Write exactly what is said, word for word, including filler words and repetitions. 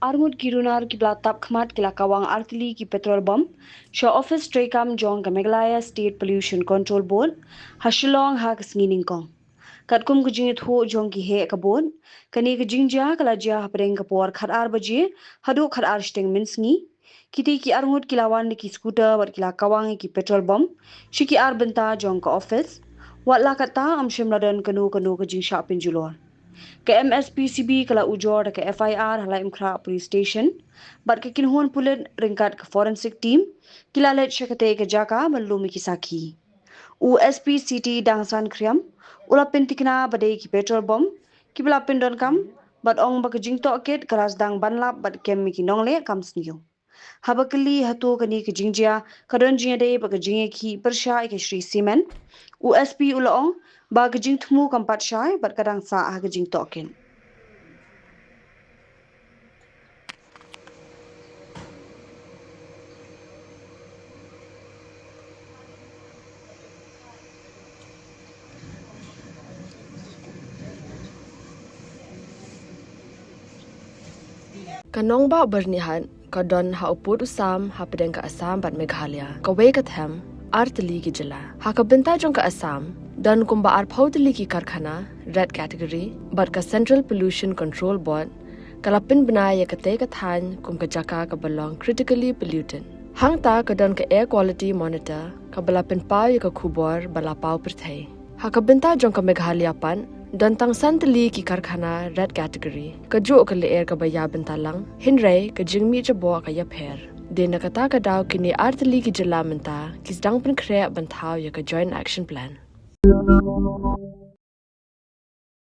Arngut ki runar ki bla tap khmat ki la kawang artylli ki petrol bomb sha office treikam jong ka Meghalaya State Pollution Control Board ha Shillong ha ka sngi Nyngkong. Katkum ka jingithuh jong ki heh ka board, kane ka jingjia ka la jia hapdeng ka por khatar baje haduh khatar shiteng mynsngi. Kiti ki arngut ki la wan da ki scooter bad ki la kawang ïa ki petrol bomb sha ki ar bynta jong ka office. Wat la katta, ym shym la don kano kano ka jingshah pynjulor. Ka M S P C B ka la ujor da ka F I R ha Laitumkhrah Police Station bad ka kynhun pulit ryngkat ka forensic team ki la leit sha katei ka jaka ban lum ïa ki sakhi. U S P City Dangsan Khriam u la pyntikna ba dei ki petrol bomb kiba la pyndonkam bad ong ba ka jingtohkit ka la sdang ban lap bad kem ïa ki nongleh kam sniew. Haba kylli hato kane ka jingjia ka don jingïadei bad ka jingïakhih pyrshah ïa ka Shree Cement, u S P u la ong ba ka jingthmu kam pat shai bad ka dang sah ha ka jingtohkit. Ka nongbah Byrnihat ka don ha u pud u sam hapdeng ka Assam bad Meghalaya, kawei ka them, ar tylli ki jylla. Ha ka bynta jong ka Assam, don kumba arphew tylli ki karkhana red category bad ka Central Pollution Control Board ka la pynbna ïa katei ka thaiñ kum ka jaka kaba long critically polluted. Hangta ka don ka Air Quality Monitor kaba la pynpaw ïa ka khubor ba la paw pyrthei. Ha ka bynta jong ka Meghalaya pat, don tang san tylli ki karkhana red category, kajuh ka lyer kaba ïa bynta lang, hynrei ka jingmih jaboh ka ïapher. Dei na kata ka daw kine ar tylli ki jylla mynta ki sdang pynkhreh ban thaw ïa ka Joint Action Plan.